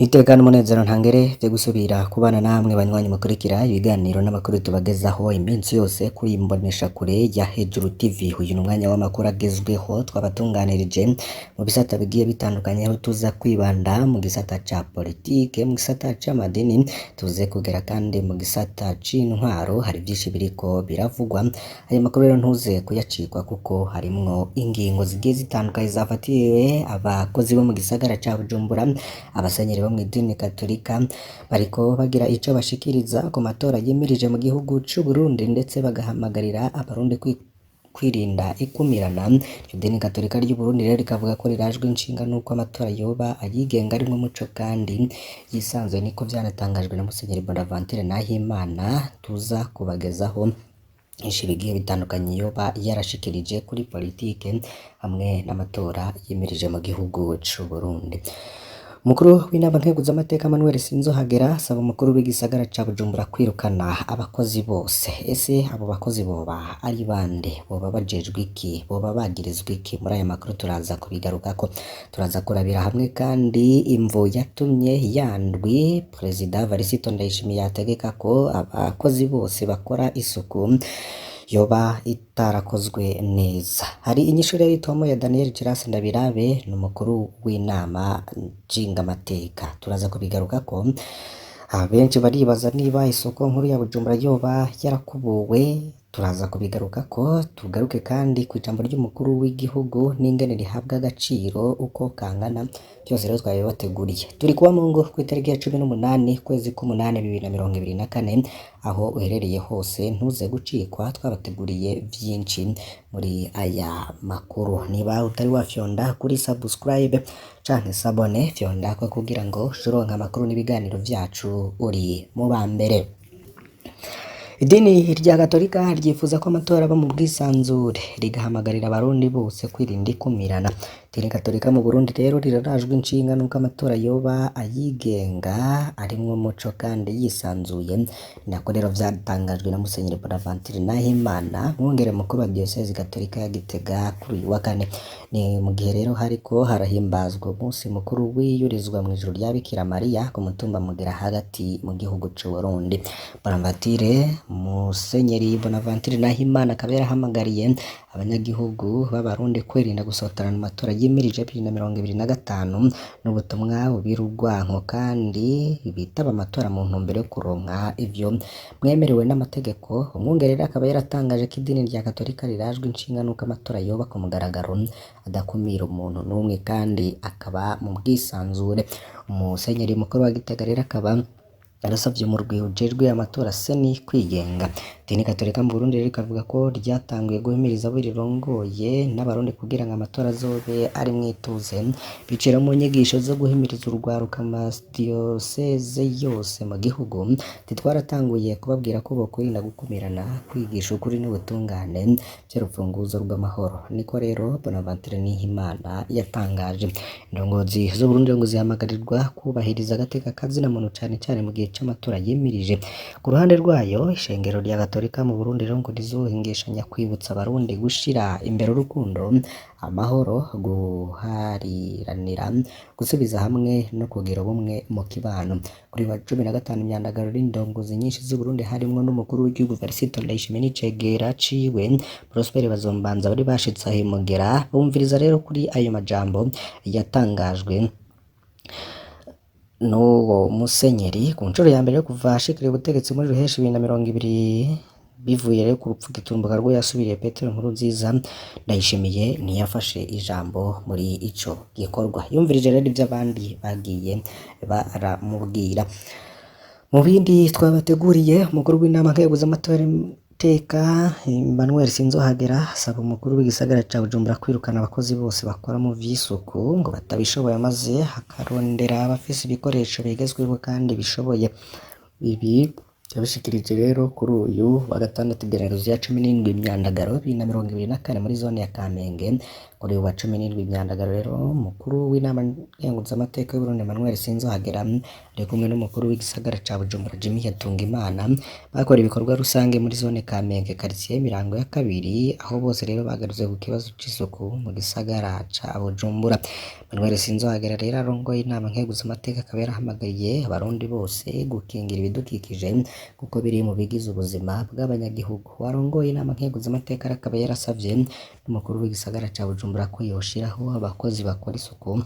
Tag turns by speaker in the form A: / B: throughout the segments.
A: Iteka n'umunezero ntangere vyo gusubira kubana namwe banywanyi mukurikira ibiganiro n'amakuru tubagezaho iminsi yose kuri imboneshakure ya Hejuru TV. Uyu ni umwanya w'amakuru agezweho twabatunganirije mu bisata bigiye bitandukanye, aho tuza kwibanda mu gisata ca politike, mu gisata c'amadini, tuze kugera kandi mu gisata c'intwaro. Hari vyinshi biriko biravugwa. Ayo makuru rero ntuze kuyacikwa kuko harimwo ingingo zigiye zitandukanye zafatiwe abakozi bo mu gisagara ca Bujumbura, abasenyeri bo mw'idini Katolika bariko bagira ico bashikiriza ku matora yimirije mu gihugu c'Uburundi, ndetse bagahamagarira abarundi kwirinda ikumirana. Idini Katolika ry'Uburundi rero rikavuga ko rirajwe inshinga n'uko amatora yoba ayigenga, arimwo umuco kandi yisanzuye, niko vyanatangajwe na Musenyeri Bonaventure Nahimana. Tuza kubagezaho vyinshi bigiye bitandukanye yoba yarashikirije kuri politike hamwe n'amatora yimirije mu gihugu c'Uburundi. Umukuru w'inama nkenguzamateka Manuel Sinzohagera asaba umukuru w'igisagara ca Bujumbura kwirukana abakozi bose. Ese abo bakozi boba ari bande? Boba bajejwe iki? Boba bagirizwa iki? Muri aya makuru turaza kubigarukako. Turaza kurabira hamwe kandi imvo yatumye yandwi Perezida Varisito Ndayishimiye yategeka ko abakozi bose bakora isuku yoba itarakozwe neza. Hari inyishu rero itomoye ya Daniel Giras Ndabirabe, ni umukuru w'inama nshingamateka. Turaza kubigarukako. Abenshi baribaza niba isoko nkuru ya Bujumbura yoba yarakubuwe. Turaza kubigarukako. Tugaruke kandi ku ijambo ry'umukuru w'igihugu n'ingene rihabwa agaciro uko kangana. Byose rero twabibateguriye. Turi kuba mu ngo ku itariki ya 18 kwezi k'umunani 2024, aho uherereye hose ntuze gucikwa, twabateguriye vyinshi muri aya makuru. Niba utari wafyonda kuri subscribe canke s'abonner, fyonda ko kugira ngo uronke amakuru n'ibiganiro vyacu uri mu ba mbere. Idini rya Gatolika ryifuza ko amatora aba mu bwisanzure, rigahamagarira abarundi bose kwirinda ikumirana. Idini Gatolika mu Burundi rero rirarajwe inshinga n'uko amatora yoba ayigenga, arimwo umuco kandi yisanzuye. Ni nako rero vyatangajwe na Musenyeri Bonaventure Nahimana, mwungere mukuru wa Diyosezi Gatolika ya Gitega, kuri uyu wa kane. Ni mu gihe rero hariko harahimbazwa umunsi mukuru w'iyurizwa mw'ijuru rya Bikira Mariya ku mutumba Mugera hagati mu gihugu c'Uburundi. Bonaventure Musenyeri Bonaventure Nahimana akaba yarahamagariye abanyagihugu b'abarundi kwirinda gusotorana mu matora yimirije 2025 n'ubutumwa bubira urwanko, kandi bitaba amatora mu ntumbero yo kuronka ivyo mwemerewe n'amategeko. Umwungere rero akaba yaratangaje ko idini rya Katolika rirajwe inshinga n'uko amatora yoba ku mugaragaro, adakumira umuntu n'umwe kandi akaba mu bwisanzure. Umusenyeri mukuru wa Gitega rero akaba yarasavye umurwi ujejwe amatora CENI kwigenga. Idini Katolika mu Burundi rero rikavuga ko ryatanguye guhimiriza abo rirongoye n'abarundi kugira ngo amatora azobe ari mwituze, bicira mu nyigisho zo guhimiriza urwaruka mu madiyoseze yose mu gihugu. Ati twaratanguye kubabwira ko bokwirinda gukumirana, kwigisha ukuri n'ubutungane vy'urufunguzo rw'amahoro. Niko rero Bonaventure Nihimana yatangaje. Indongozi z'Uburundi ngo zihamagarirwa kubahiriza agateka kazina muntu cane cane mu gihe c'amatora yimirije. Ku ruhande rwayo, ishengero rya Gatolika mu Burundi rero ngo rizohingishanya kwibutsa abarundi gushira imbere urukundo, amahoro, guhariranira, gusubiza hamwe no kugira ubumwe mu kibano. Kuri wa 15 imyandagaro y'indongozi nyinshi z'Uburundi harimwo n'umukuru w'igihugu Varisito Ndayishimiye n'icegera ciwe Prosper Bazombanza bari bashitse aho i Mugera, bumviriza rero kuri ayo majambo yatangajwe n'uwo musenyeri ku nshuro ya mbere yo kuva ashikiriye ubutegetsi muri Ruheshi 2020, bivuye rero ku rupfu giturumbuka rwo yasubiriye Petero Nkurunziza. Ndayishimiye ntiyafashe ijambo muri ico gikorwa, yumvirije rero ivyo abandi bagiye baramubwira. Mu bindi twabateguriye, umukuru w'inama nkenguzamateka Emmanuel Sinzohagera asaba umukuru w'igisagara ca Bujumbura kwirukana abakozi bose bakora mu vy'isuku ngo batabishoboye, maze akarondera abafise ibikoresho bigezweho kandi bishoboye. Ibi Yabishikirije rero kuri uyu wa gatandatu igenekerezo rya 17 Imyandagaro 2024 muri zone ya Kamenge. Kuri uyu wa 17 Imyandagaro rero, umukuru w'inama nkenguzamateka y'Uburundi Emmanuel Sinzohagera ari kumwe n'umukuru w'igisagara ca Bujumbura Jimmy Hatungimana bakora ibikorwa rusange muri zone Kamenge quartier Mirango ya kabiri, aho bose rero bagarutse ku kibazo c'isuku mu gisagara ca Bujumbura. Emmanuel Sinzohagera rero arongoye inama nkenguzamateka akaba yarahamagariye abarundi bose gukingira ibidukikije kuko biri mu bigize ubuzima bw'abanyagihugu. Uwarongoye inama nkenguzamateka akaba yarasavye n'umukuru w'igisagara ca Bujumbura ko yoshiraho abakozi bakora isuku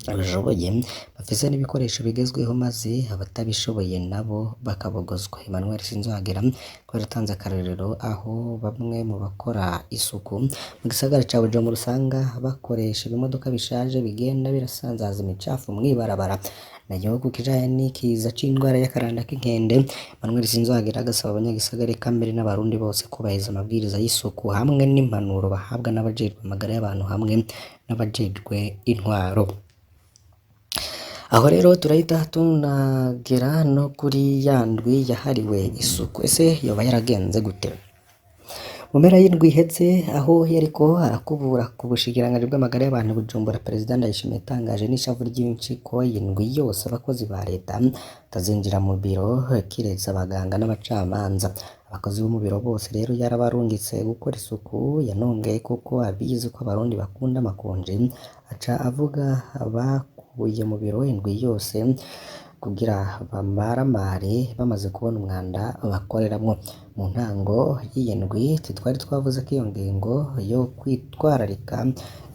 A: babishoboye bafise n'ibikoresho bigezweho maze abatabishoboye nabo bakabogozwa. Emmanuel Sinzohagera ko yaratanze akarorero aho bamwe mu bakora isuku mu gisagara ca Bujumbura usanga bakoresha ibimodoka bishaje bigenda birasanzaza imicafu mw'ibarabara. Nayo ku kijanye n'ikiza c'indwara y'akaranda k'inkende, Emmanuel Sinzohagera agasaba abanyagisagara eka mbere n'abarundi bose kubahiriza amabwiriza y'isuku hamwe n'impanuro bahabwa n'abajejwe amagara y'abantu hamwe n'abajejwe intwaro. Aho rero turahita tunagera no kuri ya ndwi yahariwe isuku. Ese yoba yaragenze gute? Mu mpera y'indwi iheze aho yariko arakubura ku bushikiranganji bw'amagara y'abantu Bujumbura, Perezida Ndayishimiye yatangaje n'ishavu ryinshi ko iyi ndwi yose abakozi ba leta batazinjira mu biro kiretse abaganga n'abacamanza. Abakozi bo mu biro bose rero yarabarungitse gukora isuku, yanongeye kuko abizi ko abarundi bakunda amakonje, aca avuga bakuye mu biro indwi yose kugira bamaramare bamaze kubona umwanda bakoreramwo. Mu ntango y'iyi ndwi ntitwari twavuze ko iyo ngingo yo kwitwararika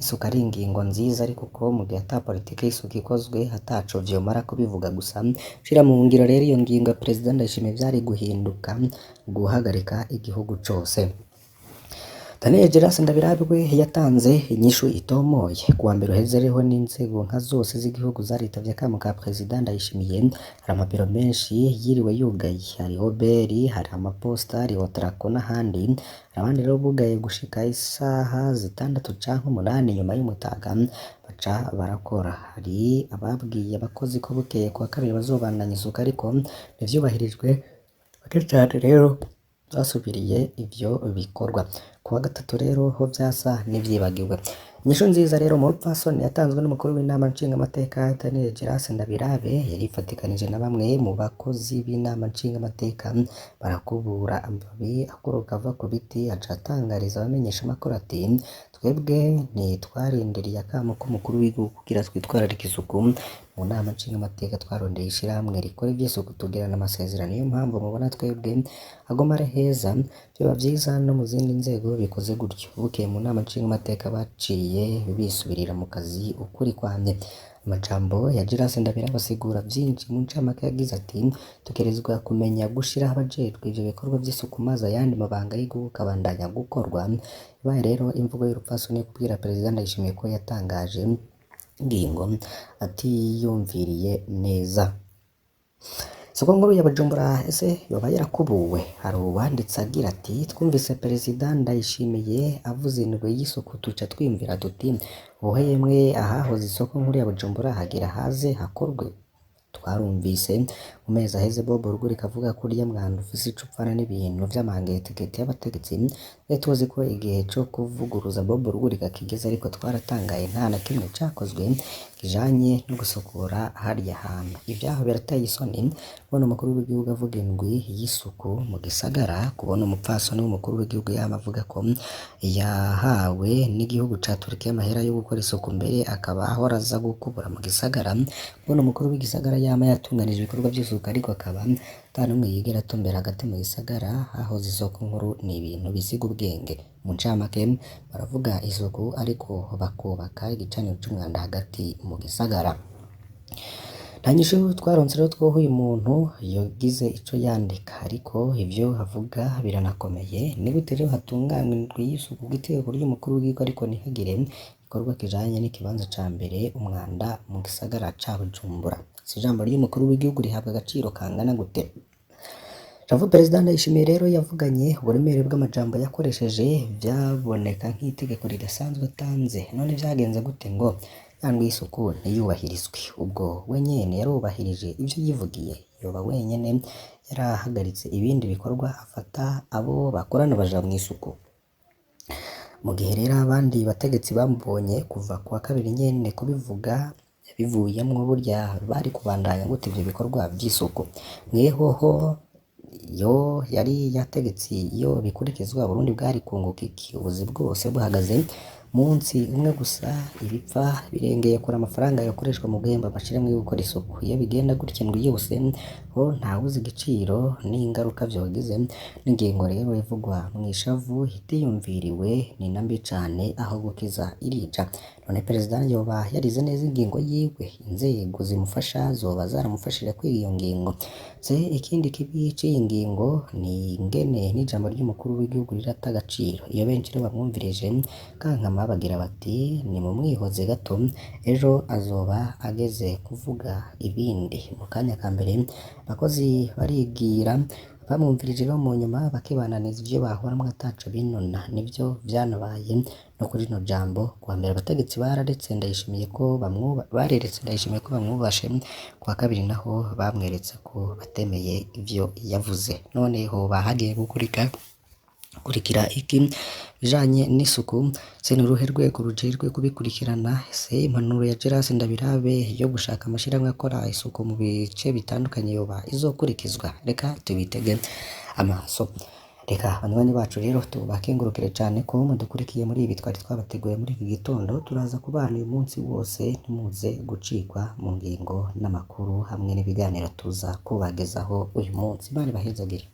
A: isuku ari ingingo nziza, ariko ko mu gihe ata politike y'isuku ikozwe ataco vyomara kubivuga gusa. Shira mu ngiro rero iyo ngingo ya Perezida Ndayishimiye vyari guhinduka guhagarika igihugu cose. Daniel Geras Ndabirabe yatanze inyishu itomoye. Kuwa mbere uheze rero n'inzego nka zose z'igihugu zaritavye akamo ka Perezida Ndayishimiye. Hari amabiro menshi yiriwe yugaye, hariho Beri, hari amaposita, hari Otrako n'ahandi. Hari abandi rero bugaye gushika isaha 6 canke 8 nyuma y'umutaga baca barakora. Hari ababwiye abakozi ko bukeye kuwa kabiri bazobandanya isuku ariko ntivyubahirijwe, bake cane rero basubiriye ivyo bikorwa. Kuwa gatatu rero ho vyasa n'ivyibagiwe. Inyishu nziza rero mu rupfasoni yatanzwe n'umukuru w'inama nshingamateka Daniel Geras Ndabirabe, yarifatikanije na bamwe mu bakozi b'inama nshingamateka barakubura amababi akoroka ava ku biti, aca atangariza abamenyeshamakuru ati: "Twebwe ntitwarindiriye akamo k'umukuru w'igihugu kugira twitwararike isuku. Mu nama nshingamateka twarondeye ishirahamwe rikora ivy'isuku tugirana amasezerano, niyo mpamvu mubona twebwe aguma ari heza, vyoba vyiza no mu zindi nzego bikoze gutyo." Bukeye mu nama nshingamateka baciye bisubirira mu kazi ukuri kwamye. Amajambo ya Geras Ndabirabe asigura vyinshi. Mu ncamake yagize ati: "Dutegerezwa kumenya gushiraho abajejwe ivyo bikorwa vy'isuku maze ayandi mabanga y'igihugu akabandanya gukorwa." Ibaye rero imvugo y'urupfasoni yo kubwira Perezida Ndayishimiye ko yatangaje ingingo atiyumviriye neza. Isoko nkuru ya Bujumbura ese yoba yarakubuwe? Hari uwanditse agira ati: "Twumvise Perezida Ndayishimiye avuze indwi y'isuku tuca twiyumvira tuti ubu yemwe ahahoze isoko nkuru ya Bujumbura hagira haze hakorwe. Twarumvise mu mezi aheze Bob Rugurika avuga ko urya mwanda ufise ico upfana n'ibintu vy'amangetegete y'abategetsi. Twari tuzi ko igihe co kuvuguruza Bob Rugurika kigeze, ariko twaratangaye nta na kimwe cakozwe kijanye no gusukura harya hantu. Ivyaho birateye isoni kubona umukuru w'igihugu avuga indwi y'isuku mu gisagara, kubona umupfasoni w'umukuru w'igihugu yama avuga ko yahawe n'igihugu ca Turkiya amahera yo gukora isuku mbere akaba ahora aza gukubura mu gisagara, kubona umukuru w'igisagara yama yatunganije ibikorwa vy'isuku ariko akaba ata n'umwe yigera atumbera hagati mu gisagara hahoze isoko nkuru, ni ibintu bisiga ubwenge. Mu ncamake baravuga isuku ariko bakubaka igicaniro c'umwanda hagati mu gisagara." Nta nyishu twaronse rero twoha uyu muntu yogize ico yandika, ariko ivyo avuga biranakomeye. Ni gute rero hatunganywa indwi y'isuku kw'itegeko ry'umukuru w'igihugu ariko ntihagire igikorwa kijanye n'ikibanza ca mbere umwanda mu gisagara ca Bujumbura? Si ijambo ry'umukuru w'igihugu rihabwa agaciro kangana gute? Javu Perezida Ndayishimiye rero yavuganye uburemere bw'amajambo yakoresheje vyaboneka nk'itegeko ridasanzwe atanze. None vyagenze gute ngo ya ndwi y'isuku ntiyubahirizwe? Ubwo we nyene yarubahirije ivyo yivugiye? Yoba wenyene yarahagaritse ibindi bikorwa afata abo bakorana baja mw'isuku. Mu gihe rero abandi bategetsi bamubonye kuva kuwa kabiri nyene kubivuga yabivuyemwo, burya bari kubandanya gute ivyo bikorwa vy'isuku? Mwehoho yo yari yategetse iyo bikurikizwa Burundi bwari kunguka iki? Ubuzi bwose buhagaze munsi umwe gusa, ibipfa birengeye kure amafaranga yokoreshwa mu guhemba amashirahamwe yo gukora isuku. Iyo bigenda gutya indwi yose ho ntawuzi igiciro n'ingaruka vyogize. N'ingingo rero ivugwa mw'ishavu itiyumviriwe ni na mbi cane aho gukiza irica. None perezida yoba yarize neza ingingo yiwe? Inzego zimufasha zoba zaramufashije kwiga iyo ngingo? Se ikindi kibi c'iyi ngingo ni ingene n'ijambo ry'umukuru w'igihugu rirata agaciro. Iyo benshi rero bamwumvirije kankama bagira bati nimumwihoze gato ejo azoba ageze kuvuga ibindi. Mu kanya ka mbere abakozi barigira bamwumvirije rero mu nyuma bakibananiza ivyo bahoramwo ataco binona. Nivyo vyanabaye no kuri rino jambo. Kuwa mbere abategetsi bararetse Ndayishimiye ko bareretse Ndayishimiye ko bamwubashe, kuwa kabiri naho bamweretse ko batemeye ivyo yavuze. None hoba hagiye gukurikira iki bijanye n'isuku? Se n'uruhe rwego rujejwe kubikurikirana? Ese impanuro ya Gerase Ndabirabe yo gushaka amashirahamwe akora isuku mu bice bitandukanye yoba izokurikizwa? Reka tubitege amaso. Reka banywanyi bacu rero tubakengurukire cane ko mudukurikiye muri ibi twari twabateguye muri iki gitondo. Turaza kubana uyu munsi wose, ntimuze gucikwa mu ngingo n'amakuru hamwe n'ibiganiro tuza kubagezaho uyu munsi. Imana ibahezagire.